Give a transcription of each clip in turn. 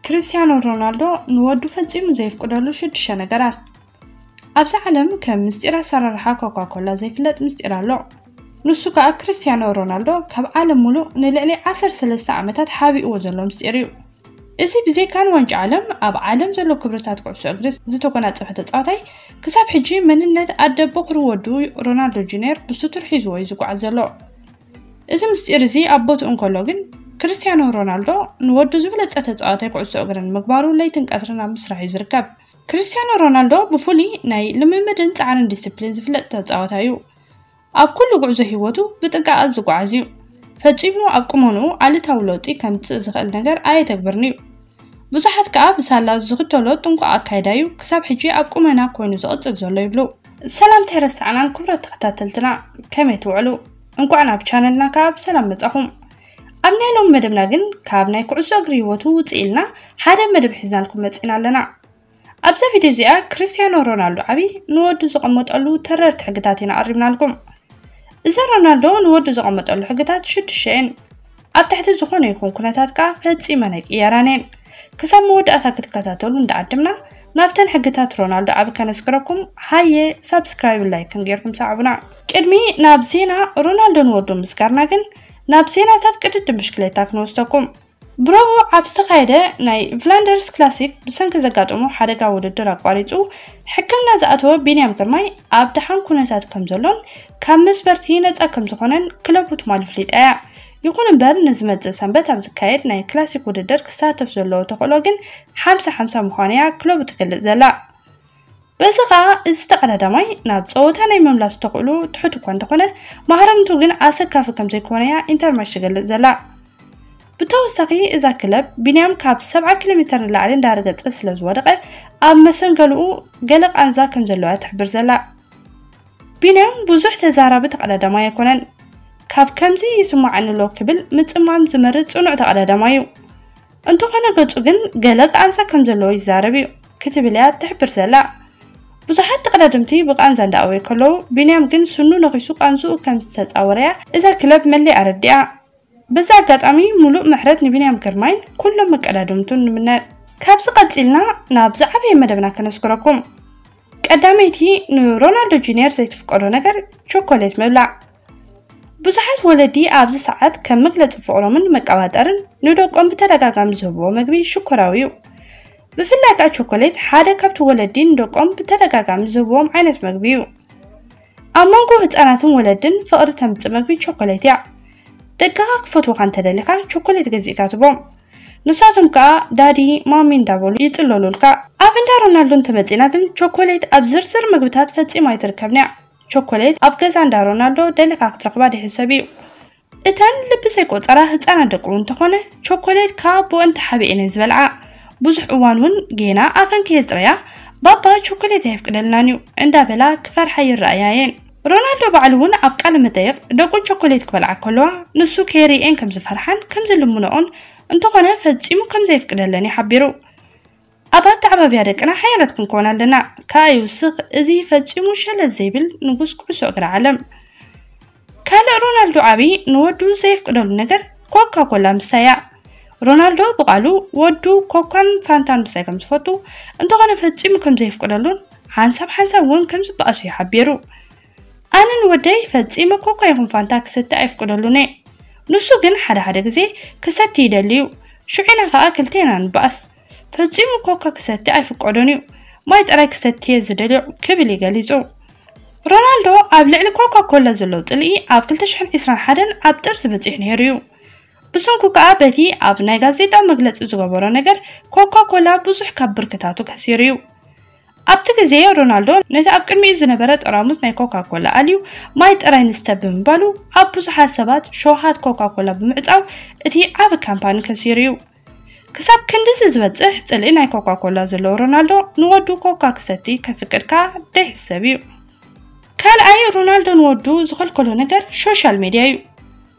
ክርስቲያኖ ሮናልዶ ንወዱ ፈጺሙ ዘየፍቅደሉ ሽዱሽተ ነገራት። ኣብዛ ዓለም ከም ምስጢር ኣሰራርሓ ኮካ ኮላ ዘይፍለጥ ምስጢር ኣሎ። ንሱ ከኣ ክርስቲያኖ ሮናልዶ ካብ ዓለም ሙሉእ ንልዕሊ ዓሰርተ ሰለስተ ዓመታት ሓቢእዎ ዘሎ ምስጢር እዩ። እዚ ብዘይካ ንዋንጫ ዓለም ኣብ ዓለም ዘሎ ክብርታት ኩዕሶ እግሪ ዝተጎናጸፈ ተጻዋታይ ክሳብ ሕጂ መንነት ኣደ በኹሪ ወዱ ሮናልዶ ጁኒየር ብስቱር ሒዝዎ እዩ ዝጓዓዝ ዘሎ። እዚ ምስጢር እዚ ኣብ ቦትኡ እንከሎ ግን ክርስቲያኖ ሮናልዶ ንወዱ ዝበለጸ ተጻዋታይ ኩዕሶ እግርን ምግባሩ ለይትን ቀትርን ኣብ ምስራሕ እዩ ዝርከብ። ክርስቲያኖ ሮናልዶ ብፍሉይ ናይ ልምምድን ጻዕርን ዲስፕሊን ዝፍለጥ ተጻዋታይ እዩ። ኣብ ኩሉ ጉዕዞ ህይወቱ ብጥንቃቐ ዝጓዓዝ እዩ። ፈጺሙ ኣብ ቁመንኡ ኣሉታዊ ለውጢ ከምጽእ ዝኽእል ነገር ኣየተግብርን እዩ። ብዙሓት ከኣ ብሳላ ዝኽተሎ ጥንቁቕ ኣካይዳ እዩ ክሳብ ሕጂ ኣብ ቁመና ኮይኑ ዝቕጽል ዘሎ ይብሉ። ሰላም ተይረሳዕናን ክቡራት ተኸታተልትና፣ ከመይ ትውዕሉ? እንቋዕ ናብ ቻነልና ከኣ ብሰላም መጻኹም። ኣብ ናይ ሎም መደብና ግን ካብ ናይ ኩዕሶ እግሪ ህይወቱ ውጽእ ኢልና ሓደ መደብ ሒዝናልኩም መጺና ኣለና። ኣብዛ ቪድዮ እዚኣ ክርስቲያኖ ሮናልዶ ዓቢ ንወዱ ዘቐመጠሉ ተረርቲ ሕግታት ኢና ኣሪምናልኩም። እዚ ሮናልዶ ንወዱ ዘቐመጠሉ ሕግታት ሽዱሽተ እየን። ኣብ ትሕቲ ዝኾነ ይኹን ኩነታት ከኣ ፈጺመን ኣይቅየራን እየን። ክሳብ መወዳእታ ክትከታተሉ እንዳዓደምና ናብተን ሕግታት ሮናልዶ ዓቢ ከነስክረኩም ሃየ ሳብስክራይብ ላይክን ጌርኩም ሰዓቡና። ቅድሚ ናብ ዜና ሮናልዶ ንወዱ ምስጋርና ግን ናብ ዜናታት ቅድድም ብሽክሌታ ክንወስደኩም። ብረቡዕ ኣብ ዝተኻየደ ናይ ፍላንደርስ ክላሲክ ብሰንኪ ዘጋጠሞ ሓደጋ ውድድር ኣቋሪጹ ሕክምና ዝኣተወ ቢንያም ግርማይ ኣብ ደሓን ኩነታት ከም ዘሎን ካብ መስበርቲ ነጻ ከም ዝኾነን ክለቡ ትማሊ ኣፍሊጣ እያ። ይኹን እምበር ንዝመጽእ ሰንበት ኣብ ዝካየድ ናይ ክላሲክ ውድድር ክሳተፍ ዘለዎ ተኽእሎ ግን ሓምሳ ሓምሳ ምዃኑ እያ ክለቡ ትገልጽ ዘላ። በዚ ኸኣ እዚ ተቐዳዳማይ ናብ ጸወታ ናይ ምምላስ ተኽእሎ ትሑት እኳ እንተኾነ፣ ማህረምቱ ግን ኣሰካፊ ከም ዘይኮነ እያ ኢንተርማሽ ትገልጽ ዘላ። ብተወሳኺ እዛ ክለብ ቢንያም ካብ ሰብዓ ኪሎ ሜተር ንላዕሊ እንዳረገጸ ስለ ዝወደቐ ኣብ መሰንገሊኡ ገለ ቃንዛ ከም ዘለዋ ትሕብር ዘላ። ቢንያም ብዙሕ ተዛራቢ ተቐዳዳማይ ኣይኮነን። ካብ ከምዚ ይስማዓኒ ኣሎ ክብል ምጽማም ዝመርጽ ጽኑዕ ተቐዳዳማይ እዩ። እንተኾነ ገጹ ግን ገለ ቃንዛ ከም ዘለዎ ይዛረብ እዩ ክትብል እያ ትሕብር ዘላ። ብዙሓት ተቐዳደምቲ ብቃንዛ እንዳኣወዩ ከለዉ ቢንያም ግን ስኑ ነኺሱ ቃንዝኡ ከም ዝተጻወረ እያ እዛ ክለብ መሊኣ ኣረዲኣ። በዚ ኣጋጣሚ ሙሉእ ምሕረት ንቢንያም ግርማይን ኩሎም መቀዳድምቱን ንምነ። ካብዚ ቀጺልና ናብ ዝዓበየ መደብና ከነስክረኩም። ቀዳመይቲ ንሮናልዶ ጁኒየር ዘይትፍቀዶ ነገር ቸኮሌት ምብላዕ። ብዙሓት ወለዲ ኣብዚ ሰዓት ከም መግለጺ ፍቕሮምን መቀባጠርን ንደቆም ብተደጋጋሚ ዝህብዎ መግቢ ሽኮራዊ እዩ። ብፍላይ ከኣ ቸኮሌት ሓደ ካብቲ ወለዲ ንደቆም ብተደጋጋሚ ዝህብዎም ዓይነት መግቢ እዩ። ኣብ መንጎ ህጻናትን ወለድን ፍቕሪ ተምጽእ መግቢ ቸኮሌት እያ። ደቅኻ ክፈትዉኻ እንተደሊኻ ቸኮሌት ገዚእካ ትቦም። ንሳቶም ከኣ ዳዲ ማሚ እንዳበሉ ይጽለሉልካ። ኣብ እንዳ ሮናልዶ እንተመጺና ግን ቸኮሌት ኣብ ዝርዝር ምግብታት ፈጺማ ኣይትርከብን እያ። ቸኮሌት ኣብ ገዛ እንዳ ሮናልዶ ደሊኻ ክትረኽባ ደይሕሰብ እዩ። እተን ልቢ ዘይቆጸራ ህጻናት ደቂ እውን እንተኾነ ቸኮሌት ካብ ኣቦኣን ተሓቢኤን እየን ዝበልዓ። ብዙሕ እዋን እውን ጌና ኣፈን ከየጽረያ ባባ ቸኮሌት ኣየፍቅደልናን እዩ እንዳበላ ክፈርሓ ይረኣያ እየን። ሮናልዶ ባዕሉ እውን ኣብ ቃለ መጠይቕ ደቁ ቸኮሌት ክበልዓ ከለዋ ንሱ ከይርእየን ከም ዝፈርሓን ከም ዝልምኖኦን እንተኾነ ፈጺሙ ከም ዘየፍቅደለን እዩ ሓቢሩ። ኣብ ኣተዓባብያ ደቅና ሓያላት ክንኮን ኣለና። ከኣ ይውስኽ፣ እዚ ፈጺሙ ሸለል ዘይብል ንጉስ ኩዕሶ እግሪ ዓለም። ካልእ ሮናልዶ ዓቢ ንወዱ ዘየፍቅደሉ ነገር ኮካ ኮላ ምስታይ እያ። ሮናልዶ ብቓሉ ወዱ ኮካን ፋንታን ምስታይ ከም ዝፈቱ እንተኾነ ፈጺሙ ከም ዘየፍቅደሉን ሓንሳብ ሓንሳብ እውን ከም ዝበኣሶ እዩ ሓቢሩ። ኣነ ንወደይ ፈጺመ ኮካ ይኹን ፋንታ ክሰቲ ኣይፍቅደሉን እየ። ንሱ ግን ሓደ ሓደ ግዜ ክሰቲ ይደሊ እዩ። ሽዑ ኢና ከኣ ክልቴና ንበኣስ። ፈጺሙ ኮካ ክሰቲ ኣይፍቀዶን እዩ። ማይ ጥራይ ክሰቲ እየ ዝደልዮ ክብል እዩ ገሊጹ። ሮናልዶ ኣብ ልዕሊ ኮካ ኮላ ዘለዎ ጽልኢ ኣብ ክልተ ሽሕን ዕስራን ሓደን ኣብ ጥርዚ በጺሑ ነይሩ እዩ። ብሰንኩ ከኣ በቲ ኣብ ናይ ጋዜጣ መግለጺ ዝገበሮ ነገር ኮካ ኮላ ብዙሕ ካብ ብርክታቱ ከሲሩ እዩ። ኣብቲ ግዜ ሮናልዶ ነቲ ኣብ ቅድሚኡ ዝነበረ ጠራሙዝ ናይ ኮካ ኮላ ኣልዩ ማይ ጥራይ ንስተ ብምባሉ ኣብ ብዙሓት ሰባት ሸውሃት ኮካ ኮላ ብምዕጻው እቲ ዓቢ ካምፓኒ ከሲሩ እዩ። ክሳብ ክንድዚ ዝበጽሕ ጽልኢ ናይ ኮካ ኮላ ዘለዎ ሮናልዶ ንወዱ ኮካ ክሰቲ ከፍቅድ ከኣ ደይሕሰብ እዩ። ካልኣይ ሮናልዶ ንወዱ ዝኸልከሎ ነገር ሶሻል ሜድያ እዩ።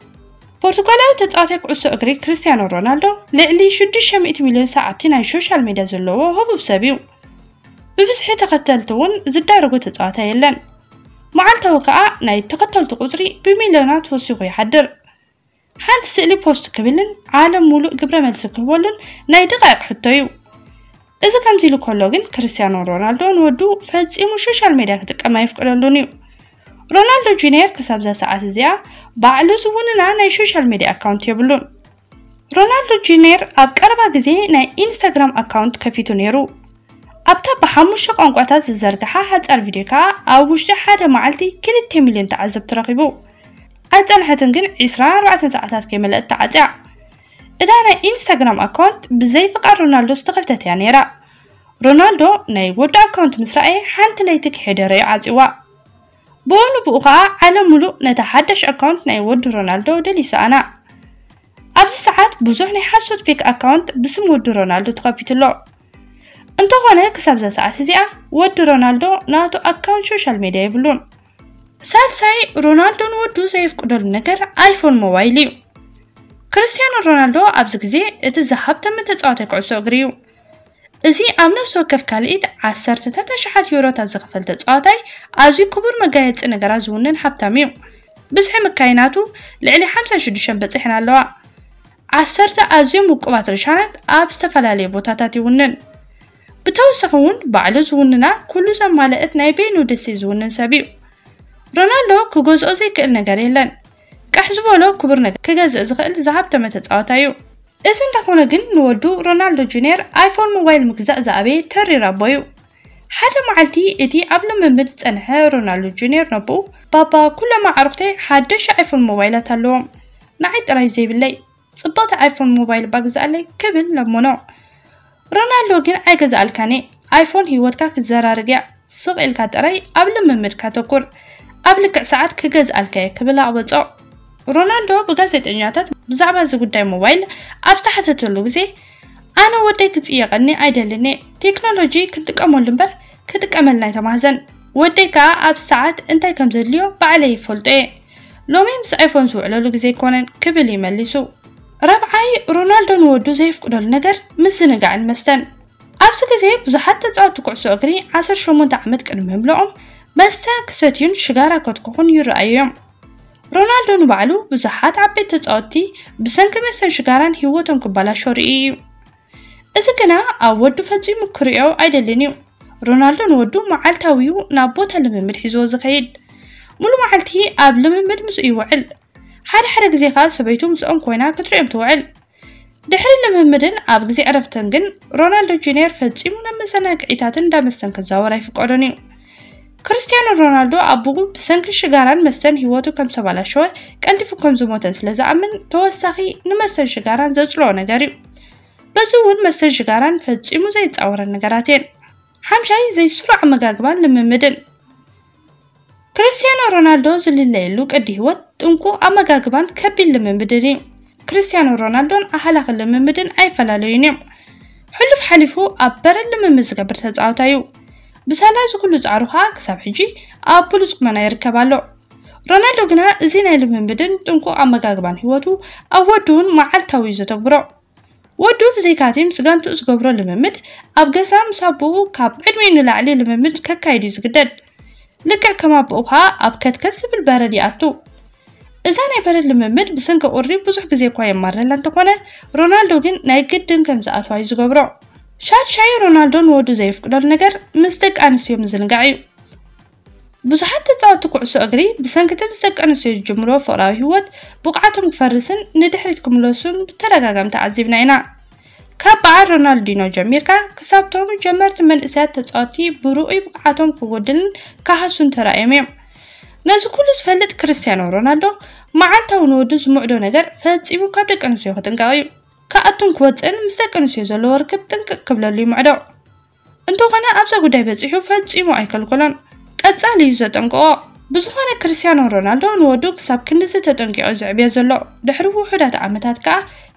ፖርቱጋላዊ ተጻዋታይ ኩዕሶ እግሪ ክርስቲያኖ ሮናልዶ ልዕሊ ሽዱሽተ ሚእቲ ሚልዮን ሰዓብቲ ናይ ሶሻል ሜድያ ዘለዎ ህቡብ ሰብ እዩ። ብብዝሒ ተኸተልቲ እውን ዝዳረጎ ተጻዋታይ የለን። መዓልታዊ ከኣ ናይ ተኸተልቲ ቁጽሪ ብሚልዮናት ወሲኹ ይሓድር። ሓንቲ ስእሊ ፖስት ክብልን ዓለም ሙሉእ ግብረ መልሲ ክህበሉን ናይ ደቃይቕ ሕቶ እዩ። እዚ ከምዚ ኢሉ ከሎ ግን ክርስቲያኖ ሮናልዶ ንወዱ ፈጺሙ ሶሻል ሜድያ ክጥቀም ኣይፍቅደሉን እዩ። ሮናልዶ ጁኒየር ክሳብ እዛ ሰዓት እዚኣ ባዕሉ ዝውንና ናይ ሶሻል ሜድያ ኣካውንት የብሉን። ሮናልዶ ጁኒየር ኣብ ቀረባ ግዜ ናይ ኢንስታግራም ኣካውንት ከፊቱ ነይሩ። ኣብታ ብሓሙሽተ ቋንቋታት ዝዘርግሓ ሓጻር ቪድዮ ከኣ ኣብ ውሽጢ ሓደ መዓልቲ ክልተ ሚልዮን ተዓዘብቲ ረኺቡ። ኣይጸንሐትን ግን ዕስራን ኣርባዕተን ሰዓታት ከይመለአት ተዓጽያ። እታ ናይ ኢንስታግራም ኣካውንት ብዘይ ፍቓድ ሮናልዶ ዝተኸፍተት እያ ነይራ። ሮናልዶ ናይ ወዱ ኣካውንት ምስ ረኣየ ሓንቲ ለይቲ ክሕደረ እዩ ዓጽዋ። ብኡ ንብኡ ከኣ ዓለም ሙሉእ ነታ ሓዳሽ ኣካውንት ናይ ወዱ ሮናልዶ ደልዩ ሰኣና። ኣብዚ ሰዓት ብዙሕ ናይ ሓሶት ፌክ ኣካውንት ብስም ወዱ ሮናልዶ ተኸፊቱ ኣሎ። እንተኾነ ክሳብ እዛ ሰዓት እዚኣ ወዲ ሮናልዶ ናቱ ኣካውንት ሶሻል ሜድያ የብሉን። ሳልሳይ፣ ሮናልዶ ንወዱ ዘየፍቅደሉ ነገር ኣይፎን ሞባይል እዩ። ክርስቲያኖ ሮናልዶ ኣብዚ ግዜ እቲ ዝሃብተመ ተጻዋታይ ኩዕሶ እግሪ እዩ። እዚ ኣብ ነፍሲ ወከፍ ካልኢት ዓሰርተታት ኣሽሓት ዩሮታት ዝኽፈል ተጻዋታይ ኣዝዩ ክቡር መጋየጺ ነገራት ዝውንን ሃብታም እዩ። ብዝሒ ምካይ ናቱ ልዕሊ ሓምሳ ሽዱሽተ በጺሐን ኣለዋ። ዓሰርተ ኣዝዮም ውቁባት ርሻናት ኣብ ዝተፈላለየ ቦታታት ይውንን። ብተወሳኺ እውን ባዕሉ ዝውንና ኩሉ ዘማለአት ናይ በይኑ ደሴት ዝውንን ሰብ እዩ። ሮናልዶ ክገዝኦ ዘይክእል ነገር የለን። ቃሕ ዝበሎ ክቡር ነገር ክገዝእ ዝኽእል ዝሃብተመ ተጻዋታይ እዩ። እዚ እንዳኾነ ግን ንወዱ ሮናልዶ ጁኒየር ኣይፎን ሞባይል ምግዛእ ዝኣበየ ተሪር ኣቦ እዩ። ሓደ መዓልቲ እቲ ኣብ ልምምድ ዝጸንሐ ሮናልዶ ጁኒየር ነቦኡ፣ "ባባ፣ ኩሎም ኣዕሩኽተይ ሓደሽ ኣይፎን ሞባይላት ኣለዎም፣ ንዓይ ጥራይ ዘይብለይ፣ ጽብቕቲ ኣይፎን ሞባይል እባ ግዛኣለይ" ክብል ለመኖ። ሮናልዶ ግን "ኣይገዛኣልካን እየ፣ ኣይፎን ህይወትካ ክትዘራርግ እያ፣ ስቕ ኢልካ ጥራይ ኣብ ልምምድካ ተኩር፣ ኣብ ልክዕ ሰዓት ክገዝኣልካ እየ" ክብል ኣቕበጾ። ሮናልዶ ብጋዜጠኛታት ብዛዕባ እዚ ጉዳይ ሞባይል ኣብ ዝተሓተተሉ ግዜ፣ "ኣነ ወደይ ክጽየቐኒ ኣይደልን እየ፣ ቴክኖሎጂ ክንጥቀመሉ እምበር ክጥቀመልና ኣይተማህዘን፣ ወደይ ከኣ ኣብ ሰዓት እንታይ ከም ዘድልዮ ባዕለይ ይፈልጦ እየ፣ ሎሚ ምስ ኣይፎን ዝውዕለሉ ግዜ ኣይኮነን" ክብል እዩ መሊሱ። ራብዓይ፣ ሮናልዶ ንወዱ ዘየፍቅደሉ ነገር ምዝንጋዕን መስተን። ኣብዚ ግዜ ብዙሓት ተጻወትቲ ኩዕሶ እግሪ ዓሰርተ ሸሞንተ ዓመት ቅድሚ ምምልኦም መስተ ክሰትዩን ሽጋራ ከትኩኹን ይረኣዩ እዮም። ሮናልዶ ንባዕሉ ብዙሓት ዓበይቲ ተጻወትቲ ብሰንኪ መስተን ሽጋራን ህይወቶም ክበላሾ ርእዩ እዩ። እዚ ግና ኣብ ወዱ ፈጺሙ ክርእዮ ኣይደልን እዩ። ሮናልዶ ንወዱ መዓልታዊኡ ናብ ቦታ ልምምድ ሒዝዎ ዝኸይድ። ሙሉ መዓልቲ ኣብ ልምምድ ምስኡ ይውዕል። ሓደ ሓደ ግዜ ከኣ ሰበይቱ ምስኦም ኮይና ክትርእዮም ትውዕል። ድሕሪ ልምምድን ኣብ ግዜ ዕረፍትን ግን ሮናልዶ ጁኒየር ፈጺሙ ናብ መዘናግዒታትን እንዳ መስተን ክዛወር ኣይፍቀዶን እዩ። ክርስቲያኖ ሮናልዶ ኣቦኡ ብሰንኪ ሽጋራን መስተን ህይወቱ ከም ዝተበላሸወ፣ ቀልጢፉ ከም ዝሞተን ስለ ዝኣምን ተወሳኺ ንመስተን ሽጋራን ዘጽልኦ ነገር እዩ። በዚ እውን መስተን ሽጋራን ፈጺሙ ዘይጻወረን ነገራት እየን። ሓምሻይ፣ ዘይስሩዕ ኣመጋግባን ልምምድን። ክርስቲያኖ ሮናልዶ ዝልለየሉ ቅዲ ህይወት ጥንቁቕ ኣመጋግባን ከቢድ ልምምድን እዩ። ክርስቲያኖ ሮናልዶን ኣህላኺ ልምምድን ኣይፈላለዩን እዮም። ሕሉፍ ሓሊፉ ኣብ በረድ ልምምድ ዝገብር ተጻዋታይ እዩ። ብሳላ እዚ ኩሉ ጻዕሩ ከኣ ክሳብ ሕጂ ኣብ ብሉጽ ቁመና ይርከብ ኣሎ። ሮናልዶ ግና እዚ ናይ ልምምድን ጥንቁቕ ኣመጋግባን ህይወቱ ኣብ ወዱ እውን መዓልታዊ እዩ ዘተግብሮ። ወዱ ብዘይካቲ ምስ ጋንትኡ ዝገብሮ ልምምድ ኣብ ገዛ ምስ ኣቦኡ ካብ ዕድሚኡ ንላዕሊ ልምምድ ከካይድ እዩ ዝግደድ። ልክዕ ከም ኣቦኡ ከኣ ኣብ ከትከት ዝብል በረድ ይኣቱ። እዛ ናይ በረድ ልምምድ ብሰንኪ ቁሪ ብዙሕ ግዜ እኳ የማረላ እንተኾነ፣ ሮናልዶ ግን ናይ ግድን ከም ዝኣትዋ እዩ ዝገብሮ። ሻድሻይ፣ ሮናልዶ ንወዱ ዘየፍቅደሉ ነገር ምስ ደቂ ኣንስትዮ ምዝንጋዕ እዩ። ብዙሓት ተጻወትቲ ኩዕሶ እግሪ ብሰንኪ እቲ ምስ ደቂ ኣንስትዮ ዝጅምርዎ ፍቕራዊ ህይወት ብቕዓቶም ክፈርስን ንድሕሪት ክምለሱን ብተደጋጋሚ ተዓዚብና ኢና። ካብ በዓል ሮናልዲኖ ጀሚርካ ክሳብቶም ጀመርቲ መንእሰያት ተጻወትቲ ብርኡይ ብቕዓቶም ክጎድልን ክሃሱን ተራእዮም እዮም። ነዚ ኩሉ ዝፈልጥ ክርስቲያኖ ሮናልዶ መዓልታዊ ንወዱ ዝምዕዶ ነገር ፈጺሙ ካብ ደቂ ኣንስትዮ ክጥንቀቕ እዩ። ክኣቱን ክወጽእን ምስ ደቂ ኣንስትዮ ዘለዎ ርክብ ጥንቅቕ ክብለሉ ይምዕዶ። እንተኾነ ኣብዛ ጉዳይ በጺሑ ፈጺሙ ኣይከልከሎን። ቀጻሊ እዩ ዘጠንቅቖ። ብዝኾነ ክርስቲያኖ ሮናልዶ ንወዱ ክሳብ ክንድዚ ተጠንቂቑ እዩ ዘዕብዮ ዘሎ። ድሕሪ ውሑዳት ዓመታት ከኣ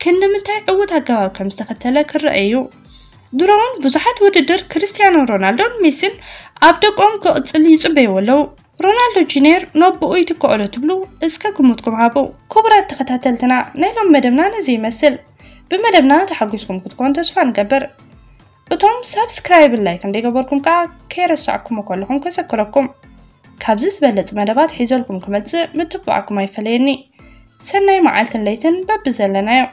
ክንዲ ምንታይ ዕዉት ኣገባብ ከም ዝተኸተለ ክረአ እዩ። ድሮ እውን ብዙሓት ውድድር ክርስቲያኖ ሮናልዶን ሜሲን ኣብ ደቆም ክቕጽል ይጽበይዎ ኣለዉ። ሮናልዶ ጁኒየር ነቦኡ ይትክኦ ዶ ትብሉ? እስከ ግምትኩም ሃቡ። ክቡራት ተኸታተልትና፣ ናይ ሎም መደብና ነዚ ይመስል። ብመደብና ተሓጒስኩም ክትኮኑ ተስፋ ንገብር። እቶም ሳብስክራይብን ላይክን ዘይገበርኩም ከኣ ከይረሳዕኩሞ ከለኹም ከዘክረኩም። ካብዚ ዝበለጽ መደባት ሒዘልኩም ክመጽእ ምትብባዕኩም ኣይፈለየኒ። ሰናይ መዓልትን ለይትን በብዘለናዮ።